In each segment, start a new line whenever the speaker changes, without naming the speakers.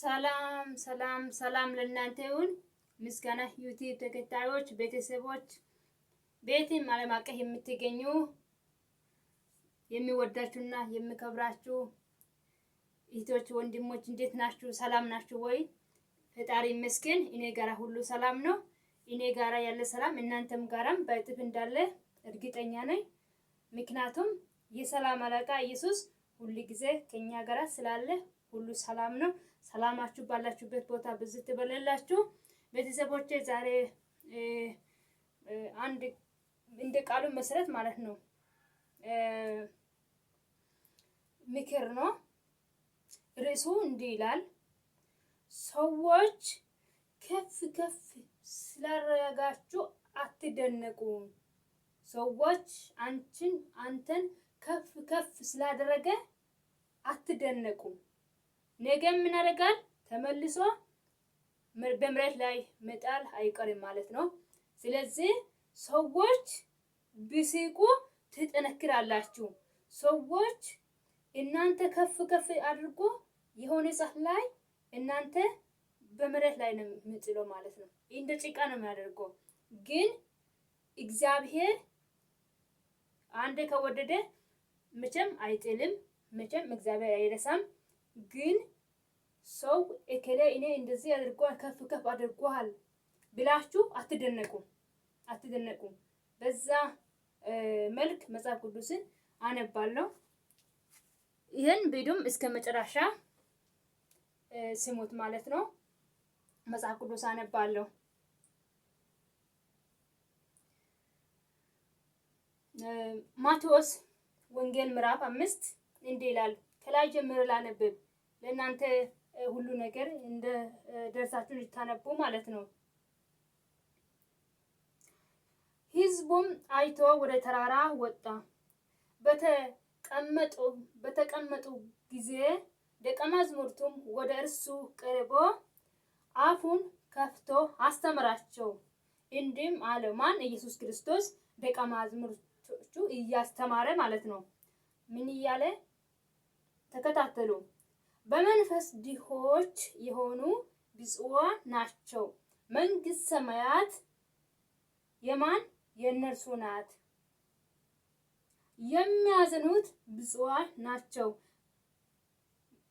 ሰላም ሰላም ሰላም ለእናንተ ይሁን። ምስጋና ዩቲዩብ ተከታዮች ቤተሰቦች፣ ቤትም ዓለም አቀፍ የምትገኙ የሚወዳችሁና የሚከብራችሁ እህቶች ወንድሞች፣ እንዴት ናችሁ? ሰላም ናችሁ ወይ? ፈጣሪ ይመስገን እኔ ጋራ ሁሉ ሰላም ነው። እኔ ጋራ ያለ ሰላም እናንተም ጋራም በእጥፍ እንዳለ እርግጠኛ ነኝ። ምክንያቱም የሰላም አለቃ ኢየሱስ ሁሉ ጊዜ ከኛ ጋራ ስላለ ሁሉ ሰላም ነው። ሰላማችሁ ባላችሁበት ቦታ ብዙ ትበለላችሁ። ቤተሰቦቼ ዛሬ አንድ እንደ ቃሉ መሰረት ማለት ነው ምክር ነው። ርዕሱ እንዲህ ይላል፣ ሰዎች ከፍ ከፍ ስላደረጋችሁ አትደነቁ። ሰዎች አንቺን አንተን ከፍ ከፍ ስላደረገ አትደነቁ። ነገ ምን ያደርጋል? ተመልሶ በመሬት ላይ መጣል አይቀርም ማለት ነው። ስለዚህ ሰዎች ቢስቁ ትጠነክራላችሁ። ሰዎች እናንተ ከፍ ከፍ አድርጎ የሆነ ሰዓት ላይ እናንተ በመሬት ላይ ነው የሚጥለው ማለት ነው። እንደ ጭቃ ነው የሚያደርገው። ግን እግዚአብሔር አንዴ ከወደደ መቼም አይጥልም፣ መቼም እግዚአብሔር አይረሳም። ግን ሰው እከሌ እኔ እንደዚህ አድርጓል ከፍ ከፍ አድርጓል ብላችሁ አትደነቁ፣ አትደነቁ። በዛ መልክ መጽሐፍ ቅዱስን አነባለሁ። ይህን ቪዲዮም እስከ መጨረሻ ስሙት ማለት ነው። መጽሐፍ ቅዱስ አነባለሁ። ማቴዎስ ወንጌል ምዕራፍ 5 እንዲህ ይላል። ከላይ ጀምሮ ላነብብ ለእናንተ ሁሉ ነገር እንደ ደርሳችሁ እንድታነቡ ማለት ነው። ሕዝቡም አይቶ ወደ ተራራ ወጣ። በተቀመጡ ጊዜ ደቀ መዛሙርቱም ወደ እርሱ ቀርቦ አፉን ከፍቶ አስተምራቸው። እንዲህም አለው። ማን? ኢየሱስ ክርስቶስ ደቀ መዛሙርቶቹ እያስተማረ ማለት ነው። ምን እያለ? ተከታተሉ። በመንፈስ ድሆች የሆኑ ብፁዓን ናቸው፣ መንግሥተ ሰማያት የማን? የእነርሱ ናት። የሚያዝኑት ብፁዓን ናቸው፣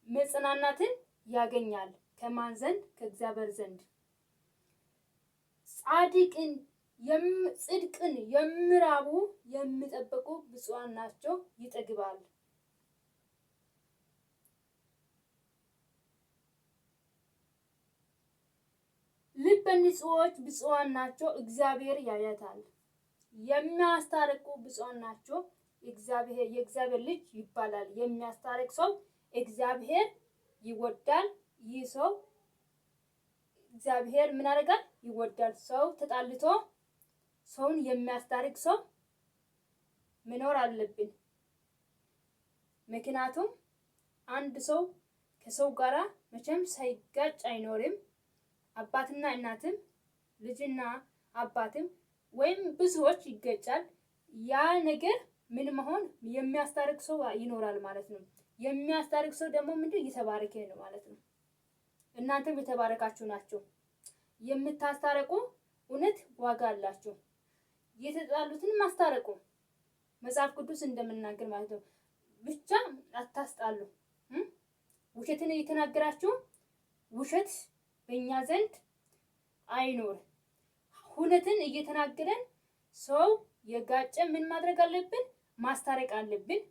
መጽናናትን ያገኛል። ከማን ዘንድ? ከእግዚአብሔር ዘንድ። ጻድቅን ጽድቅን የሚራቡ የሚጠብቁ ብፁዓን ናቸው፣ ይጠግባል። ልበ ንጹሖች ብፁዓን ናቸው፣ እግዚአብሔር ያያታል። የሚያስታርቁ ብፁዓን ናቸው፣ እግዚአብሔር የእግዚአብሔር ልጅ ይባላል። የሚያስታርቅ ሰው እግዚአብሔር ይወዳል። ይህ ሰው እግዚአብሔር ምን ያደርጋል? ይወዳል። ሰው ተጣልቶ ሰውን የሚያስታርቅ ሰው መኖር አለብን። ምክንያቱም አንድ ሰው ከሰው ጋራ መቼም ሳይጋጭ አይኖርም። አባትና እናትም ልጅና አባትም ወይም ብዙዎች ይገጫል። ያ ነገር ምን መሆን የሚያስታርቅ ሰው ይኖራል ማለት ነው። የሚያስታርቅ ሰው ደግሞ ምንድን እየተባረከ ነው ማለት ነው። እናንተም የተባረካችሁ ናቸው። የምታስታርቁ እውነት ዋጋ አላችሁ። የተጣሉትን ማስታረቁ መጽሐፍ ቅዱስ እንደምናገር ማለት ነው። ብቻ አታስጣሉ። ውሸትን እየተናገራችሁ ውሸት በእኛ ዘንድ አይኖር። እውነትን እየተናገረን ሰው የጋጨ ምን ማድረግ አለብን? ማስታረቅ አለብን።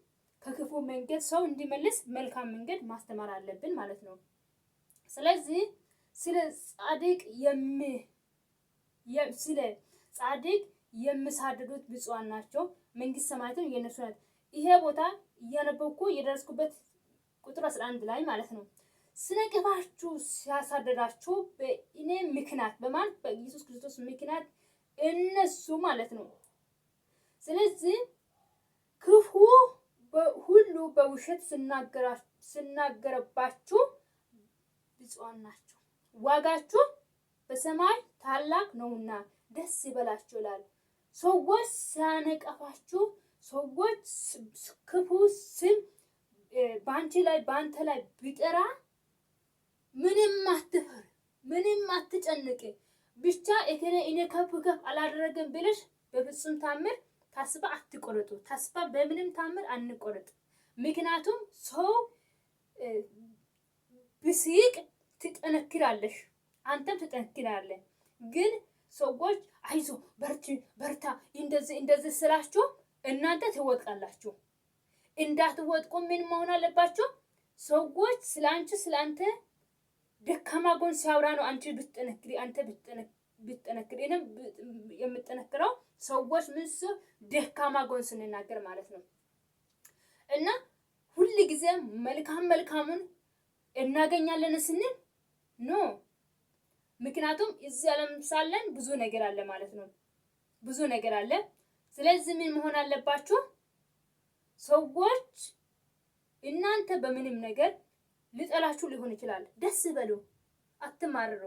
ከክፉ መንገድ ሰው እንዲመለስ መልካም መንገድ ማስተማር አለብን ማለት ነው። ስለዚህ ስለ ጻድቅ ስለ ጻድቅ የሚሳደዱት ብፁዓን ናቸው፣ መንግስተ ሰማያትም የእነርሱ ናት። ይሄ ቦታ እያነበብኩ የደረስኩበት ቁጥር 11 ላይ ማለት ነው። ስነቅፋችሁ ሲያሳደዳችሁ በእኔ ምክንያት በማን በኢየሱስ ክርስቶስ ምክንያት እነሱ ማለት ነው። ስለዚህ ክፉ ሁሉ በውሸት ስናገረባችሁ ብፁዓን ናቸው፣ ዋጋችሁ በሰማይ ታላቅ ነውና ደስ ይበላችሁ ይላል። ሰዎች ሲያነቀፋችሁ፣ ሰዎች ክፉ ስም በአንቺ ላይ በአንተ ላይ ቢጠራ ምንም አትፈር፣ ምንም አትጨንቅ። ብቻ እከሌ እኔ ከፍ ከፍ አላደረገም ብለሽ በፍጹም ታምር ተስፋ አትቆረጡ። ተስፋ በምንም ታምር አንቆረጥ። ምክንያቱም ሰው ብስቅ ትጠነክራለሽ፣ አንተም ትጠነክራለህ። ግን ሰዎች አይዞ በርቺ፣ በርታ እንደዚህ እንደዚህ ስላችሁ እናንተ ትወድቃላችሁ። እንዳትወድቁ ምን መሆን አለባችሁ? ሰዎች ስለ አንቺ ስለ አንተ ደካማ ጎን ሲያወራ ነው አንቺ ብትጠነክሪ፣ አንተ ብትጠነክሪ፣ እኔም የምጠነክረው ሰዎች ምን ደካማ ጎን ስንናገር ማለት ነው። እና ሁል ጊዜ መልካም መልካሙን እናገኛለን ስንል no። ምክንያቱም እዚህ ዓለም ሳለን ብዙ ነገር አለ ማለት ነው። ብዙ ነገር አለ። ስለዚህ ምን መሆን አለባችሁ? ሰዎች እናንተ በምንም ነገር ሊጠላችሁ ሊሆን ይችላል። ደስ በሉ፣ አትማርሩ።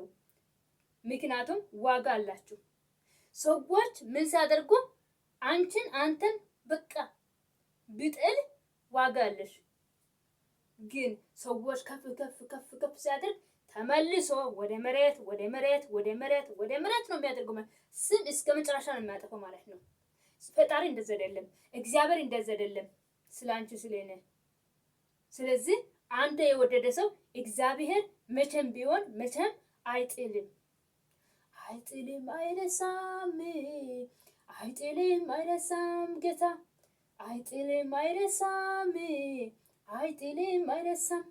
ምክንያቱም ዋጋ አላችሁ። ሰዎች ምን ሲያደርጉ አንቺን አንተን በቃ ቢጥል ዋጋ አለሽ። ግን ሰዎች ከፍ ከፍ ከፍ ከፍ ሲያደርግ ተመልሶ ወደ መሬት፣ ወደ መሬት፣ ወደ መሬት፣ ወደ መሬት ነው የሚያደርገው። ስም እስከ መጨረሻ ነው የሚያጠፈው ማለት ነው። ፈጣሪ እንደዚህ አይደለም። እግዚአብሔር እንደዚህ አይደለም ስለ አንቺ፣ ስለ እኔ። ስለዚህ አንተ የወደደ ሰው እግዚአብሔር መቼም ቢሆን መቼም አይጥልም፣ አይጥልም፣ አይረሳም፣ አይጥልም፣ አይረሳም፣ ጌታ አይጥልም፣ አይረሳም፣ አይጥልም፣ አይረሳም።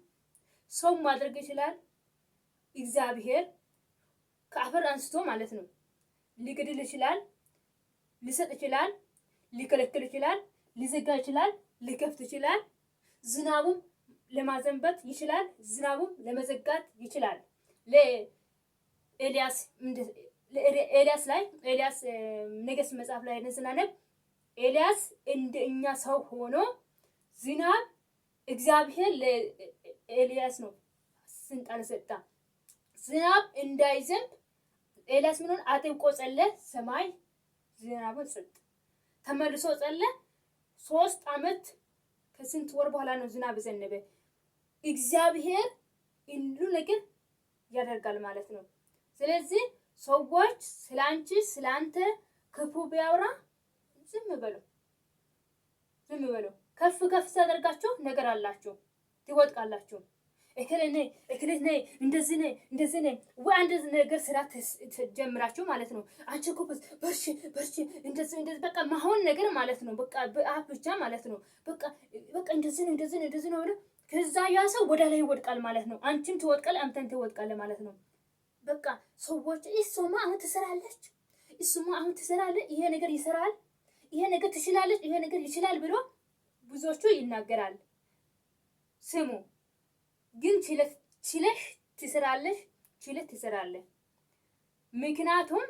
ሰው ማድረግ ይችላል። እግዚአብሔር ከአፈር አንስቶ ማለት ነው ሊገድል ይችላል፣ ሊሰጥ ይችላል፣ ሊከለክል ይችላል፣ ሊዘጋ ይችላል፣ ሊከፍት ይችላል። ዝናቡም ለማዘንበት ይችላል፣ ዝናቡም ለመዘጋት ይችላል። ለኤልያስ ላይ ኤልያስ ነገሥት መጽሐፍ ላይ ስናነብ ኤልያስ እንደ እኛ ሰው ሆኖ ዝናብ እግዚአብሔር ለኤልያስ ነው ስልጣን ሰጣ። ዝናብ እንዳይዘንብ ኤልያስ ምን ሆነ? አጥብቆ ጸለየ። ሰማይ ዝናቡን ሰጠ። ተመልሶ ጸለየ። 3 ዓመት ከስንት ወር በኋላ ነው ዝናብ ዘነበ። እግዚአብሔር ሁሉ ነገር ያደርጋል ማለት ነው። ስለዚህ ሰዎች ስላንቺ ስላንተ ክፉ ቢያወራ ዝም በሉ፣ ዝም በሉ። ከፍ ከፍ ሲያደርጋችሁ ነገር አላችሁ፣ ትወድቃላችሁ። እከሌ ነይ፣ እከሌት ነይ፣ እንደዚህ ነይ፣ እንደዚህ ነይ ወይ አንድ ነገር ስራ ጀምራችሁ ማለት ነው። አንቺ ጎበዝ፣ በርቺ፣ በርቺ፣ እንደዚህ እንደዚህ በቃ ማሆን ነገር ማለት ነው። በቃ በአፍ ብቻ ማለት ነው። በቃ በቃ እንደዚህ ነው፣ እንደዚህ ነው፣ እንደዚህ ነው ብሎ ከዛ ያ ሰው ወደ ላይ ይወድቃል ማለት ነው። አንቺም ትወድቃለህ፣ አንተም ትወድቃለህ ማለት ነው። በቃ ሰዎች እሱማ አሁን ትሰራለች፣ እሱማ አሁን ትሰራለች፣ ይሄ ነገር ይሰራል፣ ይሄ ነገር ትችላለች፣ ይሄ ነገር ይችላል ብሎ ብዙዎቹ ይናገራል። ስሙ ግን ችለሽ ትሰራለሽ፣ ችለህ ትሰራለህ። ምክንያቱም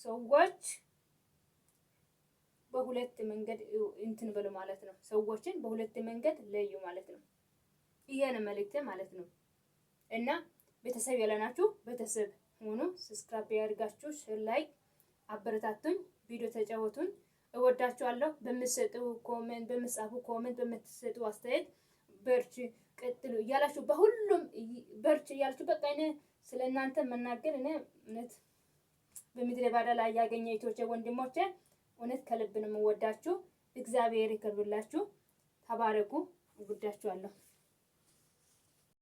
ሰዎች በሁለት መንገድ እንትን በሉ ማለት ነው። ሰዎችን በሁለት መንገድ ለዩ ማለት ነው። ይሄ ነው መልእክቴ ማለት ነው። እና ቤተሰብ ያልሆናችሁ ቤተሰብ ሁኑ። Subscribe ያድርጋችሁ፣ share፣ like አበረታቱኝ፣ ቪዲዮ ተጫወቱኝ። እወዳችኋለሁ። በምትሰጡ comment፣ በምትጻፉ comment፣ በምትሰጡ አስተያየት በርቺ፣ ቀጥሉ እያላችሁ፣ በሁሉም በርቺ እያላችሁ፣ በቃ እኔ ስለ እናንተ መናገር እኔ እውነት በምድረ በዳ ላይ ያገኘ እህቶቼ ወንድሞቼ እውነት ከልብ ነው የምወዳችሁ። እግዚአብሔር ይክብርላችሁ። ተባረኩ። እወዳችኋለሁ።